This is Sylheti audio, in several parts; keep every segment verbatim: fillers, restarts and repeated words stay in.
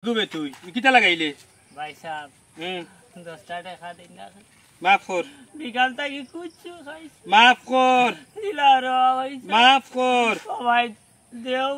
গুবে তুই, তুই কিতা লাগাইলে? ভাই সাব, হুম। দশটা টেকা দিন না। মাফ কর। বিকাল থাকি কুচ্ছু খাইছি। মাফ কর। দিলা রে ভাই সাব। মাফ কর। ও ভাই, দেও।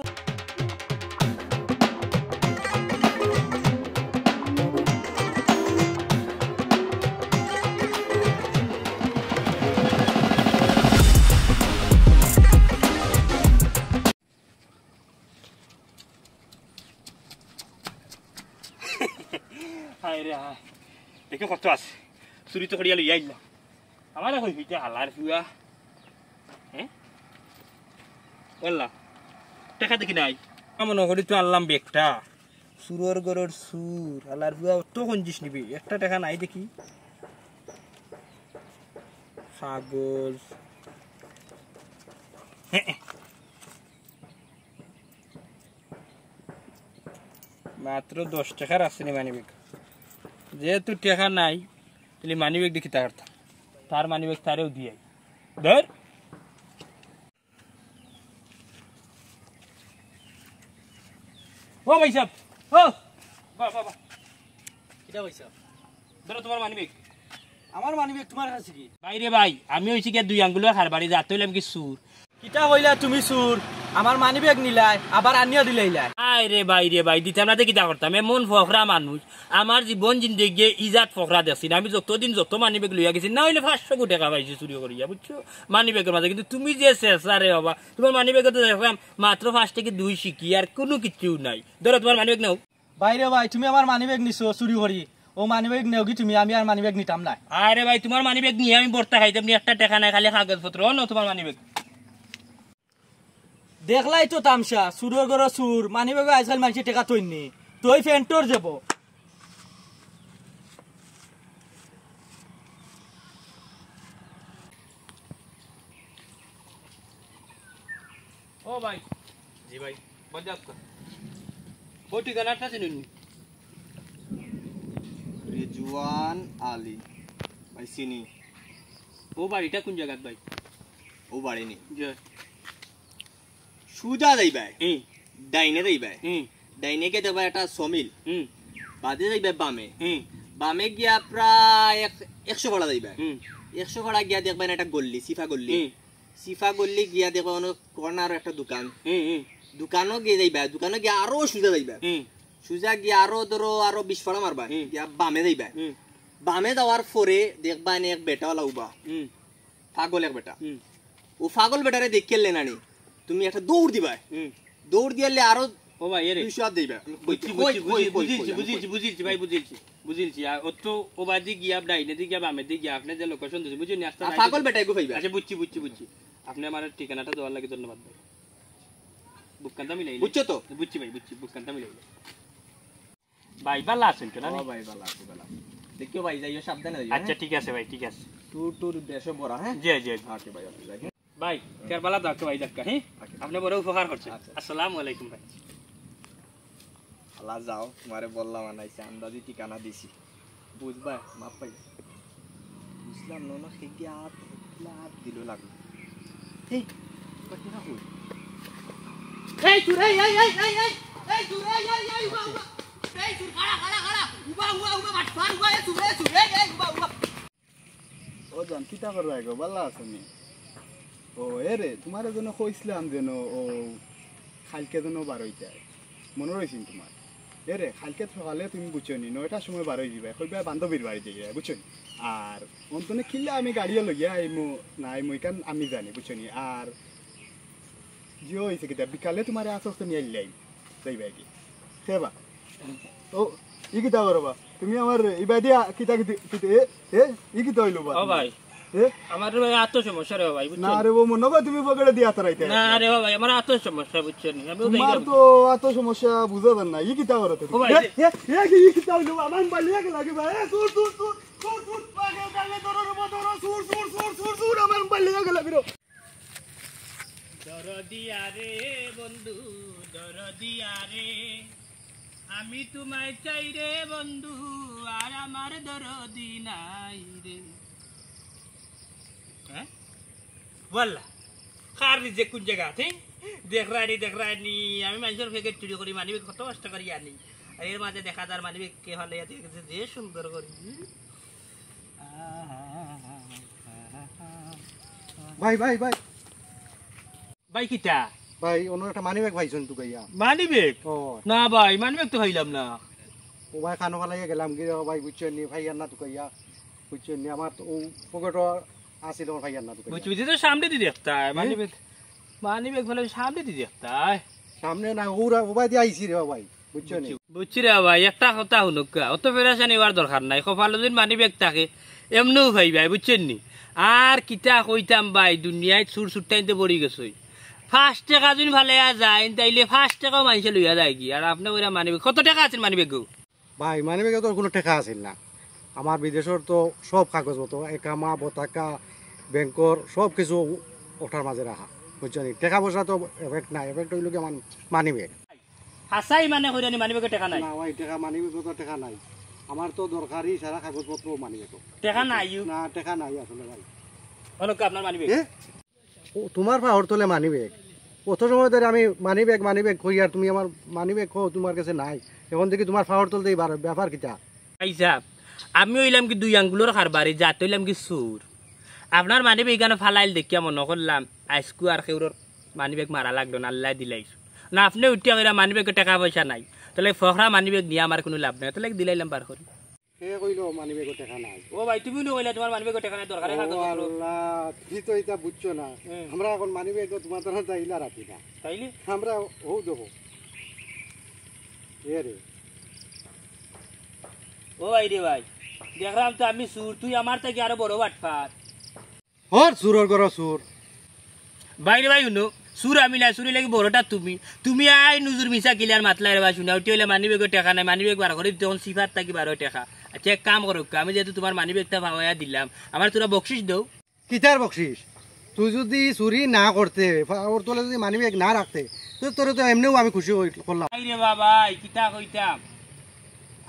হায় রে হায়। দেখো কত আছে। চুরি তো করিয়া লইয়া আইলাম। আমারে কই হইতে হালার ফুয়া। হ্যাঁ? বললা। টেকা দেখি নাই। আমার মনে করি তো আনলাম বেগটা। চুরর ঘরর চুর। হালার ফুয়া অত কঞ্জুস নিবি। একটা টেকা নাই দেখি। ছাগল। হ্যাঁ। মাত্র দশ টেকার আছে নি মানিব্যাগ। যেহেতু টেকা নাই, তাহলে মানিব্যাগ দেখি তার, তার মানিব্যাগ তারেও দিয়ে আই। ধর। ও ভাই সাহেব, ও, বাহ, বাহ, বাহ। কিটা ভাই সাহেব? ধরো তোমার মানিব্যাগ। আমার মানিব্যাগ তোমার কাছে কি? ভাই রে ভাই, আমি হইছি গিয়া দুই আঙ্গুলের কারবারি, যাতে হইলাম কি চুর। কিতা কইলা তুমি চুর? আমার মানিব্যাগ নিলায়, আবার আনিয়া দিলাইলায়। আয় রে ভাই রে ভাই, দিতাম না তে কিতা করতাম? এমন ফকরা মানুষ, আমার জীবন জিন্দেগিয়ে ইজাত ফকরা দেখছি না। আমি যতদিন যত মানিব্যাগ লইয়া গেছি, না হইলে পাঁচশো কোটি টেকা পাইছি চুরি করিয়া, বুঝছো? মানিব্যাগের মাঝে। কিন্তু তুমি যে শেষা রে বাবা, তোমার মানিব্যাগে তো দেখলাম মাত্র পাঁচ টেকা দুই সিকি, আর কোনো কিচ্ছু নাই। ধরো তোমার মানিব্যাগ নাও। ভাই রে ভাই, তুমি আমার মানিব্যাগ নিছো চুরি করি। ও মানিব্যাগ নেওগি তুমি, আমি আর মানিব্যাগ নিতাম না। আরে ভাই, তোমার মানিব্যাগ নিয়া আমি বর্তা খাইতাম নি, একটা টেকা নাই, খালি কাগজপত্র। ও নাও তোমার মানিব্যাগ। দেখলাই তো তামশা, চুরর ঘরো চুর, মানিব্যাগো আজকাল মানষে টেকা থইন নি, থই ফেন্টর যাবো। ও ভাই। জি ভাই। বাদ দাও তো। ও ঠিকানাটা চিনুন নি? রিজওয়ান আলী। ভাই চিনি। ও বাড়িটা কোন জায়গাত ভাই? ও বাড়ি নি। জি। সুজা যাইবায়। হুম। ডাইনে যাইবায়। হুম। ডাইনে গিয়া দেখবায় একটা সমিল। হুম। বাদে যাইবায় বামে। হুম। বামে গিয়া প্রায় এক-, একশো ফাড়া যাইবায়। হুম। একশো ফাড়া গিয়া দেখবায় না একটা গল্লি, সিফা গল্লি। হুম। সিফা গল্লি গিয়া দেখবায় অনেক কর্নার একটা দোকান। হুম, হুম। দোকানো গিয়া যাইবায়, দোকানো গিয়া আরো সুজা যাইবায়। হুম। সুজা গিয়া আরো ধরো আরো বিশ ফাড়া মারবায়। হুম। গিয়া বামে যাইবায়। হুম। বামে যাওয়ার পরে দেখবায় না এক বেটাওয়ালা উবা। হুম। পাগল এক বেটা। হুম। ও পাগল বেটারে দেখিয়ালে নানি, তুমি একটা দৌড় দিবায়। হুম। দৌড় দিয়ালে আরো ও ভাই, এরে। দুইশো হাত দিবায়। বুঝছি, কই, বুঝছি, কই, বুঝছি, কই, বুঝছি, কই, আমি বুঝছি, কই? বুঝছি, ভাই, বুঝছি, বুঝছি। আর অত ও বাদি গিয়া, ডাইনে দি গিয়া, বামে দি গিয়া, আপনি যে লোকেশন দিয়েছেন, বুঝছেন নি? আস্তে আর পাগল বেটা এগু পাইবা। আচ্ছা, বুঝছি, বুঝছি, বুঝছি। আপনি আমার ঠিকানাটা দেওয়ার লাগি ধন্যবাদ ভাই। বুককান্তা মিলাইলে। বুঝছো তো? বুঝছি ভাই, বুঝছি, বুককান্তা মিলাইলে। ভাই, ভালা আছেন তো, না ও নি? ভাই, ভালা আছি, ভালা আছি। দেখিও ভাই, যাইও, সাবধানে যাইও, আচ্ছা, হ্যাঁ? ঠিক আছে ভাই, ঠিক আছে। ট্যুর, ট্যুর দেশো ভরা, হ্যাঁ? জি, জি। ওকে ভাই, ওকে, যাই। ভাই, তের ভালা থাকো ভাই, দেখা, হ্যাঁ? ওকে। আপনি বড় উপকার করছেন। আচ্ছা। আসসালামু আলাইকুম ভাই। আল্লাহ যাও, তোমারে বললাম আনাইছে, আন্দাজি ঠিকানা দিছি। বুঝবা, মাফ পাই। বুঝলাম না, না, খেগে আত, আত দিল লাগলো। এই, বাকি না কই? এই, চুর, এই, এই, এই, এই, এই, এই, চুর, এই, এই, এই, উবা, উবা। এই, চুর, খাড়া, খাড়া, খাড়া। উবা, উবা, উবা, বাটপার, উবা, এই, চুর, এই, চুর, এই, এই, উবা, উবা। ও জান, কিতা কররায় গো? ভালা আছো নি? ও, এরে, তোমারে যেন কইছিলাম যেন, ও, কাইলকে যেন বারইতায়। মনো রইছে নি তোমার? এরে, কাইলকে সকালে তুমি বুঝছো নি, নয়টার সময় বারই দিবায়, কইবায় বান্ধবীর বাড়ি যাইবায়, বুঝছো নি? আর অন্তনে কিল্লা আমি গাড়িয়ে লইয়া আইমু, না আইমু, ইখান আমি জানি, বুঝছো নি? আর জিও হইছে কিতা, বিকালে তোমারে আশ্বস্ত নিয়ে আইলাই, যাইবায় কি? খেবা। ও, ই কিতা করো বা? তুমি আমার ইবাদি আ-, কিতা কিতি-, কিতি-, এ, এ, ই কিতা হইলো বা ও তুমি? ভাই, এ? আমার রে ভাই, আত সমস্যা রে ভাই, বুঝছো? না রে, ও মনে হয় তুমি পকেটে দিয়া তারাইতে না আছো। রে ভাই, আমার আত সমস্যা, বুঝছো নি? আমি তোমার তো আত সমস্যা বুঝা যার না, ই কিতা করো তুমি? ও ভাই, এ, এ, এ, কি, ই কিতা হইলো বা? আমার মোবাইল নিয়ে গেল আগে ভাই, এ, চুর, চুর, চুর, চুর, চুর, আগে, আগে, ধরো রে, ধরো, চুর, চুর, চুর, চুর, চুর, আমার মোবাইল নিয়ে গেল আগে রে। দরদিয়া রে বন্ধু, দরদিয়া রে, আমি তোমায় চাই রে বন্ধু, আর আমার দরদি নাই রে। হ্যাঁ? বললা, কার নিজে কোন জায়গা আছে? দেখরায় নি, দেখরায় নি, আমি মানুষের ফেকে চুরি করি, মানি কত কষ্ট করি আনি। এর মাঝে দেখা যার মানিব্যাগ কে ফালাইয়া দিয়া গেছে, যে সুন্দর করি। ভাই, ভাই, ভাই। ভাই, কিতা? ভাই, অনো একটা মানিব্যাগ পাইছইন তুকাইয়া। মানিব্যাগ? ও। না ভাই, মানিব্যাগ তো পাইলাম না। ও ভাই, কানো ফালাইয়া গেলাম গি রে ভাই, বুঝছইন নি, পাইয়ার না তুকাইয়া, বুঝছইন নি, আমার তো অউ পকেটো আছিল, আমার পাইয়ার না তুকাইয়া। বুঝছি, বুঝছি, তো সামনেদি দেখতায়, হুম? মানিব্যাগ, মানিব্যাগ ফালাইলে সামনেদি দেখতায়। সামনে না, ওরা ও ভাই দিয়া আইছি রে ভাই, বুঝছইন নি? বুঝছি রে ভাই, একটা কথা হুনউক্কা, অত পেরেশানি অওয়ার দরকার নাই। কপালো যুদি মানিব্যাগ থাকে, এমনেউ পাইবায়, বুঝছইন নি? আর কিতা কইতাম ভাই, দুনিয়াত চুর চুরটাইন্তে বড়ি গেছইন। পাঁচ টেকা যুদি ফালাইয়া যাইন, তাইলে পাঁচ টেকাও মানষে লইয়া যায়গি। আর আপনে কইরা মানিব্যাগ, কত টেকা আছিল মানিব্যাগো? ভাই, মানিব্যাগো তো কুনু টেকা আছিল না। আমার বিদেশর তো সব কাগজপত্র, একামা, বতাকা, ব্যাংকর সব কিছু ওটার মাঝে রাখা, বুঝছইন নি? টেকা পয়সা তো এফেক্ট নাই, এফেক্ট অইলো গি আমার মানিব্যাগ। হাছাই মানে কইরা নি মানিব্যাগো টেকা নাই? না ভাই, টেকা মানিব্যাগো তো টেকা নাই। আমার তো দরকারি সারা কাগজপত্র মানিব্যাগো। টেকা নাই ইউ? না, টেকা নাই আসলে ভাই। অনো কই আপনার মানিব্যাগ? এ? ও, তুমার পাওর তলে মানিব্যাগ। অত সময় ধরি আমি মানিব্যাগ, মানিব্যাগ কই, আর তুমি আমার মানিব্যাগ কও তুমার গেছে নাই। অখন দেখি তুমার পাওর তলতেই বার, ব্যাপার কিতা? ভাইসাব, আমি অইলাম গি দুই আঙ্গুলর কারবারি, জাত অইলাম গি চুর। আপনার মানিব্যাগ ইখানো ফালাইল দেখিয়া মনো করলাম, আইজকু আর কেউরর মানিব্যাগ মারা লাগলো না, আল্লায় দিলাইছইন। না, আপনে উঠিয়া কইরা মানিব্যাগো টেকা পয়সা নাই, তাইলে ফকরা মানিব্যাগ নিয়া আমার কুনু লাভ নাই, তাইলে দিলাইলাম বার করি। কে কইলো মানিব্যাগো টেকা নাই? ও ভাই, তুমি নু কইলা তুমার মানিব্যাগো টেকা নাই, দরকারে ও কাগজপত্র। আল্লাহ, তুমি তো ইতা বুঝছো না। হুম। আমরা অখন মানিব্যাগো তুমার তারা চাইলা রাখি না। তাইলে? আমরা অউ দেখো। এ রে। ও ভাই রে ভাই, দেখরাম তো আমি চুর, তুই আমার থাকি আরো বড় বাটপার। হর চুরর ঘরো চুর। ভাই রে ভাই, হুনো, চুর আমি না, চুর অইলা গি বড়টা তুমি। তুমি আই নুজুর মিছা কিলার মাতলায় রে ভাই, হুনা উঠি অইলে মানিব্যাগো টেকা নাই, মানিব্যাগ বার করি দিতে অখন সিফাত থাকি বারো টেকা। আচ্ছা, এক কাম করউক্কা, আমি যেহেতু তুমার মানিব্যাগটা পাওয়াইয়া দিলাম, আমারে থুড়া বকশিশ দেও। কিতার বকশিশ? তুই যুদি চুরি না করতে, পাওর তলে যুদি মানিব্যাগ না রাখতে, তে তোরে তো এমনেউ আমি খুশি অই-, করলাম। ভাই রে বাবা, কিতা কইতাম?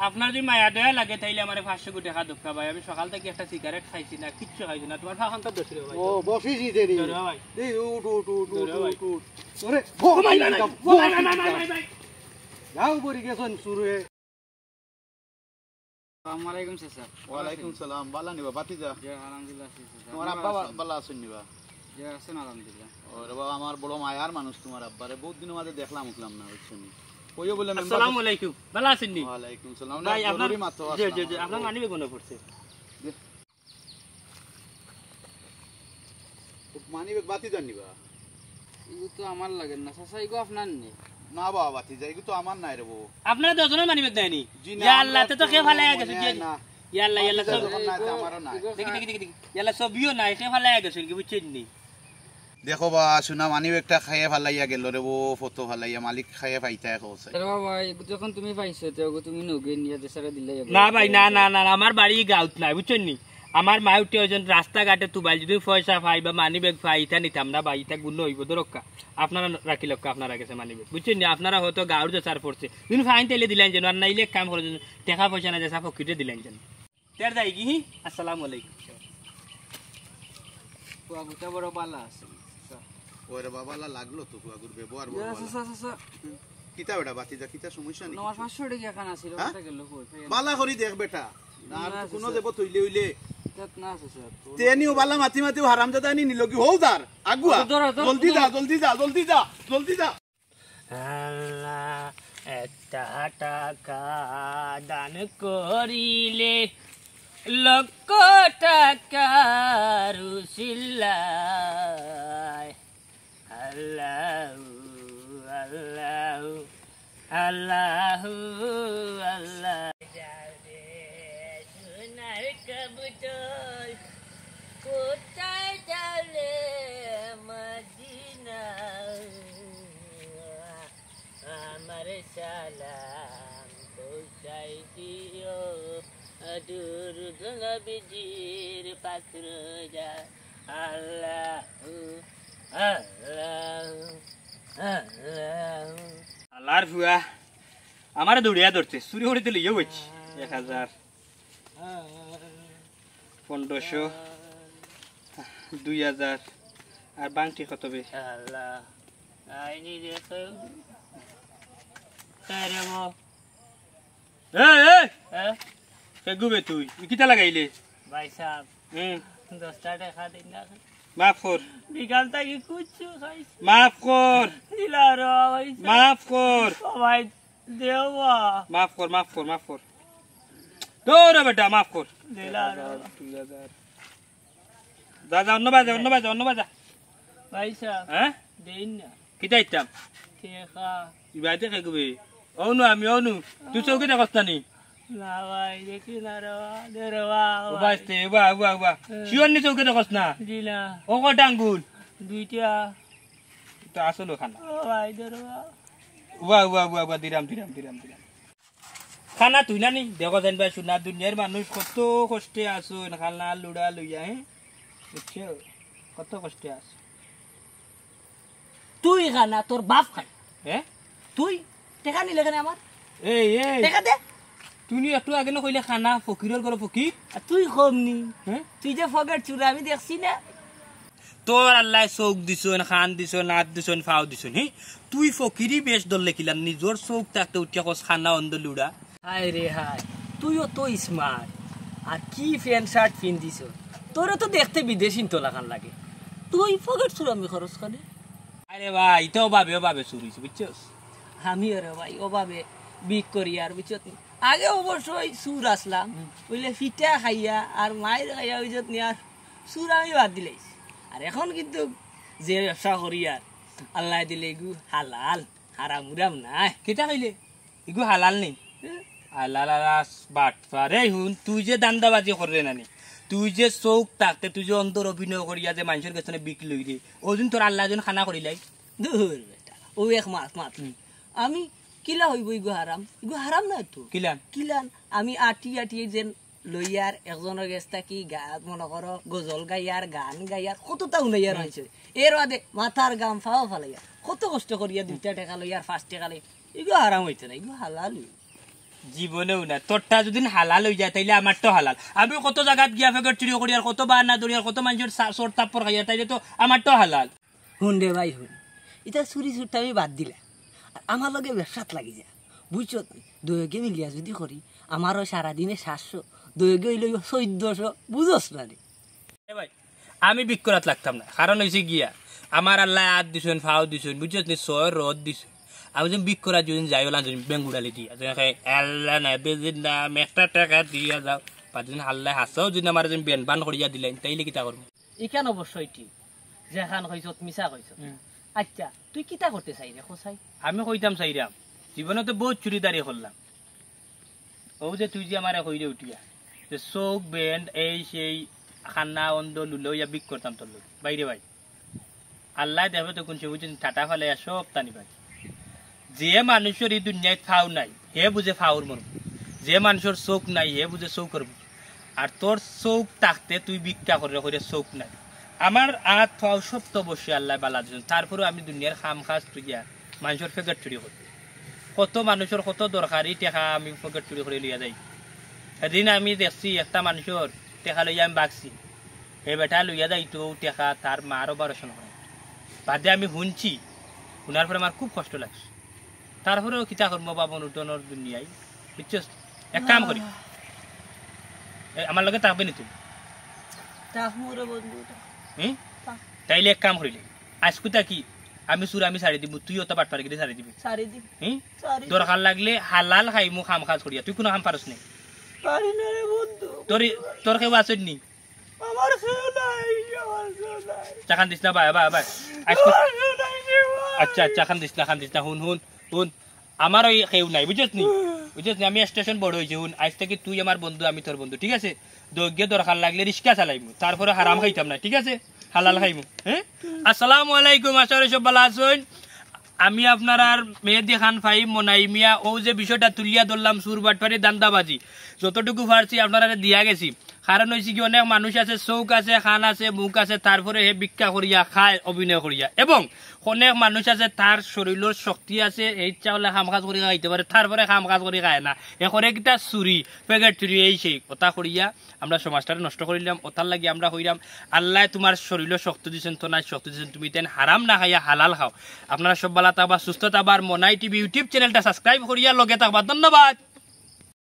আপনার যুদি মায়া দয়া লাগে, তাইলে আমারে পাঁচশো টেকা দেউক্কা ভাই। আমি সকাল থাকি একটা সিগারেট খাইছি না, কিচ্ছু খাইছি না। তুমার পাও খান তো ধরছি রে ভাই। ও, বকশিশ দিতে নি। ধরো ভাই। এই উঠ, উঠ, উঠ, উঠ, ধরো ভাই। উঠ, উঠ। ওরে, ও ভাই, ভাই, ভাই, ভাই, ভাই, ভাই, ভাই। যাও, পড়ি গেছইন চুরে। আসসালামু আলাইকুম চাচা। ওয়ালাইকুম সালাম। বালা নি বা, ভাতিজা? জি, আলহামদুলিল্লাহ আছি চাচা। তুমার আব্বা বা-, বালা আছইন নি বা? জি, আছইন আলহামদুলিল্লাহ। ওরে বাবা, আমার বড় মায়ার মানুষ তুমার আব্বারে, বউত দিনর মাঝে দেখলাম উঠলাম না, বুঝছো নি? কইও বলে মেম্বার আসসালামু আলাইকুম, বালা আছইন নি? ওয়ালাইকুম সালাম। ভাই, না, আপনার, জরুরি মাত্র জি, জি, আসলাম জি, আপনার আমি। মানিব্যাগ মনো পড়ছে। জি। মানিব্যাগ ভাতিজার নি বা? ইগু তো আমার লাগের না, চাচা, ইগু আপনার নি? না বাবা, ভাতিজা, ইগু তো আমার নায় রে বো। আপনারা দুইজনর মানিব্যাগ নায় নি? জি না, ইয়া আল্লাহ, তে তো কে ফালাইয়া গেছে, জি। না। ইয়া আল্লাহ, ইয়া আল্লাহ, ভাতিজা সব যখন নাই, তে আমারও নাই। দেখি, দেখি, দেখি, দেখি। ইয়া আল্লাহ, ছবিও নাই, কে ফালাইয়া গেছে, কি বুঝছইন নি? দেখো বা, সোনা মানিব্যাগটা খাইয়া ফালাইয়া গেল রে বো, ফটো ফালাইয়া, মালিক খাইয়া পাইতা এক অবস্থায়। আরে বাবা, ইগু যখন তুমি পাইছো, তে ইগু তুমি নগে নিয়া দেশারে দিলাই। না ভাই, না, না, না, না, আমার বাড়ি গাঁওত নাই, বুঝছইন নি? আমার মায় উঠে ওইজন রাস্তাঘাটে তুবাইল, যদি পয়সা পাই বা মানিব্যাগ পাই, ইতা নিতাম না ভাই, ইতা গুণ অইবো, ধরউক্কা। আপনারা রাখিলাউক্কা, আপনারা গেছে মানিব্যাগ, বুঝছইন নি? আপনারা হয়তো গাঁওর যে চার পড়ছে, যদি পাইন তাইলে দিলাইন যেন, আর নাইলে এক কাম করো যেন, টেকা পয়সা না যে সব পকেটে দিলাইন যেন। তের যাই কি? আসসালামু আলাইকুম। ফুয়াগুটা বড় বালা আছে। ওরে বাবা, লা লাগলো তো ফুয়াগুর ব্যবহার বড় ইয়া, বালা। চাচা, চাচা। কিতা বেটা, ভাতিজা, কিতা সমস্যা নি? আমার পাঁচশো টেকা খান আছিল, হ্যাঁ? ওটা গেল কই? বালা করি দেখ বেটা। না, আর না, তো কোনো চাচা। দেব তইলে অইলে। ইতা না, চাচা। তেনিও বালা মাতি মাতিও হারামজাদা নি নিল কি হউ দার? আগুয়া। ধরো, ধরো, জলদি যা, ধরো। জলদি যা, জলদি যা, জলদি যা। আল্লাহ, একটা টাকা দান করিলে লক্ষ টাকার উসিলায়। আল্লাহু, আল্লাহু, আল্লাহু, আল্লাহ। যাবে সোনার কবুতর, কোথায় যাবে মদিনা? আমার সালাম পৌঁছাই দিও, দূর নবীজির পাত্র যা। আল্লাহু, আল্লাহু, আল্লাহু। আল্লাহর ফুয়া, আমারে দৌড়িয়া ধরছে, চুরি করিতে লইয়া বইছি। এক হাজার। পনেরোশো, দুই হাজার, আর বাংটি কত বে? আল্লাহ, আইনি রে তো। তাই রে বো। এ, এ, হ্যাঁ? কে গুবে তুই? তুই কিতা লাগাইলে? ভাই সাহেব, হুম। দশটা টেকা দিন না। মাফ কর। বিকাল থাকি কুচ্ছু খাইছি। মাফ কর। দিলা রে ভাই সাহেব। মাফ কর। ও ভাই, দেও বা। মাফ কর, মাফ কর, মাফ কর। দৌড়া বেটা, মাফ কর। দিলা রে। দুই হাজার। যা, যা, অন্য বাজা, অন্য বাজা, অন্য বাজা। ভাই সাহেব, হ্যাঁ? দেইন না। কিতা ইতাম? টেকা। ইবাইতে কে গুবে? অনু আমি, অনু। তুই চৌকে দেখস না নি? না ভাই, দেখি না রে বা, দে রে বা, ও ভাই। ভাই, তে, উবা, উবা, উবা। হ্যাঁ। শিওর নি চৌকে দেখস না? জি না। ও কয়টা আঙ্গুল? দুইটা। তো আসল খানা। ও ভাই, দে রে বা। উবা, উবা, উবা, উবা, দিরাম, দিরাম, দিরাম, দিরাম। খানা তুই না নি? দেখো যেন ভাই, শোনা দুনিয়ার মানুষ কত কষ্টে আছো, এন খানা লুড়া লইয়া, হ্যাঁ? বুঝছো? কত কষ্টে আছো। তুই খানা, তোর বাপ খায়। হ্যাঁ? তুই টেকা নিলে কেনে আমার? এই, এই। টেকা দে। তুই নি একটু আগে না কইলে খানা, ফকিরর ঘরো ফকির। আর তুই কম নি। হ্যাঁ? তুই যে ফকেট চুরা, আমি দেখছি না। তোর আল্লায় চউখ দিছইন, কান দিছইন, আত দিছইন, পাও দিছইন, হি? তুই ফকিরি বেশ ধরলে কিলা, নিজর চউখ থাকতে উঠিয়া কস খানা অন্ধ লুড়া। হায় রে হায়, তুইও তো smart। আর কি প্যান্ট শার্ট পিন্দিছস? তোরে তো দেখতে বিদেশিন তো লাখান লাগে। তুই ফকেট চুরামি খরচ করে। আরে ভাই, ইতা অভাবে, অভাবে চুর অইছে, বুঝছস? আমি রে ভাই, অভাবে ভিক করি আর, বুঝছস নি? আগে অবশ্যই চুর আছলাম, হুম। অইলে ফিটা খাইয়া আর মাইর খাইয়া অইছত নি আর চুর আমি বাদ দিলাইছি। আর এখন কিন্তু যে ব্যবসা করি আর, আল্লায় দিলে এগু হালাল, হারাম উরাম নাই। কিতা কইলে? ইগু হালাল নি? হুম। হালাল আর আস বাটপার। এই হুন, তুই যে ধান্দাবাজি কররে না নি, তুই যে চউখ থাকতে, তুই যে অন্ধর অভিনয় করিয়া যে মানষর গেছে ভিক লইরে, অউ দিন তোর আল্লায় যেন খানা করিলাই। দূর বেটা, অউ এক মাত, মাত। হুম। আমি কিলা অইবো ইগু হারাম? ইগু হারাম নায় তো। কিলান? কিলান? আমি আটি আটি এই যে লইয়ার একজনর গেছ থাকি গা-, মনো করো গজল গাইয়ার, গান গাইয়ার, কততা হুনাইয়ার হুম। মানষরে। এর বাদে মাথার ঘাম পাও ফালাইয়ার, কত কষ্ট করিয়া দুইটা টেকা লইয়ার, পাঁচ টেকা লইয়ার। ইগু হারাম অইতো না, ইগু হালাল অইবো। জীবনেও না। তোরটা যদি হালাল অইযায়, তাইলে আমারটাও হালাল। আমি কত জাগাত গিয়া ফকেট চুরি করি আর কত বাহানা ধরি আর কত মানষর সা-, চড় থাপ্পড় খাইয়ার, তাইলে তো আমারটাও হালাল। হুন রে ভাই, হুন। ইতা চুরি চুরটা আমি বাদ দিলাম। আর আমার লগে ব্যবসাত লাগি যা। বুঝছত নি? দুইওগে মিলিয়া যদি করি, আমারও সারাদিনে সাতশো, দুইওগে অইলে অইবো চৈদ্দশো। বুঝছ না রে? এ ভাই, আমি ভিক করাত লাগতাম না। কারণ অইছে গিয়া, আমার আল্লায় আত দিছইন, পাও দিছইন, বুঝছত নি? ছয় রদ দিছইন। আমি যেন ভিক করাত যদি যাই, অলা যদি বেঙ্গুড়ালি দিয়া, যেন কই, "আল্লাহ নবী জিন্দা, আমি একটা টেকা দিয়া যাও।" বাদে যেন আল্লায় হাছাউ যদি আমারে যেন বেনবান করিয়া দিলাইন, তাইলে কিতা করমু? ইখান অবশ্যই ঠিক, যেখান কইছত মিছা কইছত। হুম। আচ্ছা, তুই কিতা করতে চাইরে, কও চাই? আমি কইতাম চাইরাম, জীবনে তো বউত চুরিদারি করলাম। অউ যে তুই যে আমারে কইরে উঠিয়া, যে চউখ বেন্ড, এই সেই, কানা অন্ধ লুলা অইয়া ভিক করতাম তোর লগে। ভাইরে ভাই, আল্লায় দেখবে তো কুন সময় যদি ঠাটা ফালাইয়া সবতা নিবা। যে মানষর ই দুনিয়াত পাও নাই, হে বুঝে পাওর মর্ম। যে মানষর চউখ নাই, হে বুঝে চউখর মর্ম। আর তোর চউখ থাকতে তুই ভিক্ষা কররে, কইরে চউখ নাই। আমার আত পাও সব তো অবশ্যই আল্লায় বালা দিছইন, তারপরেও আমি দুনিয়ার কাম কাজ থইয়া মানষর ফকেট চুরি করি। কত মানষর কত দরকারি টেকা আমি ফকেট চুরি করি লইয়া যাই। সেদিন আমি দেখছি একটা মানষর টেকা লইয়া আমি ভাগছি, হে বেটা লইয়া যাইতো টেকা তার মার operation করাইতো। বাদে আমি হুনছি, হুনার পরে আমার খুব কষ্ট লাগছে। তারপরেও কিতা করমু বা, মনুষ্যর দুনিয়ায়, বুঝছস? এক কাম করি, এ, আমার লগে থাকবে নি তুই? থাকমু রে বন্ধু, থাক। হুম? থাক। তাইলে এক কাম করিলে, আইজকু থাকি আমি চুর আমি ছাড়ি দিমু, তুই অতা বাটপারগিরি ছাড়ি দিবি। ছাড়ি দিবি। হুম? ছাড়ি দিবি। দরকার লাগলে হালাল খাইমু কাম কাজ করিয়া, তুই কুনু কাম পারস নি। পারি না রে বন্ধু। তোর, তোর কেউ আছইন নি? আমার কেউ নাই, আমার কেউ নাই। চাখান দিস না, ভাই, ভাই, ভাই। আইজকু আমার কেউ নাই রে ভাই। আচ্ছা, আচ্ছা, খান দিস না, খান দিস না, হুন, হুন, হুন। আমারও কেউ নাই, বুঝছস নি? বুঝছস নি? আমি স্টেশন বড় অইছি, হুন, আইজ থাকি তুই আমার বন্ধু, আমি তোর বন্ধু, ঠিক আছে? দুইওগে দরকার লাগলে রিক্সা চালাইমু, তারপরে হারাম খাইতাম না, ঠিক আছে? হালাল খাইমু, হ্যাঁ? আসসালামু আলাইকুম, আশা করি সব ভালা আছইন। আমি আপনারার মেহেদি খান ফাহিম মনাই মিয়া, অউ যে বিষয়টা তুলিয়া ধরলাম, চুর বাটপারি ধান্দাবাজি, যতটুকু পারছি আপনারারে দিয়া গেছি। কারণ অইছে কি, অনেক মানুষ আছে, চউখ আছে, কান আছে, মুখ আছে, তারপরে হে ভিক্ষা করিয়া খায়, অভিনয় করিয়া। এবং অনেক মানুষ আছে, তার শরীলর শক্তি আছে, হে ইচ্ছা করলে কাম কাজ করি খাইতে পারে, তারপরে কাম কাজ করি খায় না। হে করে কিতা চুরি, ফকেট চুরি, এই সেই অতা করিয়া আমরা সমাজটারে নষ্ট করিলাম। অতার লাগি আমরা কইরাম, আল্লায় তুমার শরীলর শক্তি দিছইন, তনার শক্তি দিছইন, তুমি তাইন হারাম না খাইয়া হালাল খাও। আপনারা সব ভালা থাকবা, সুস্থ থাকবা, আর মনাই টিভি YouTube channelটা subscribe করিয়া লগে থাকবা। ধন্যবাদ।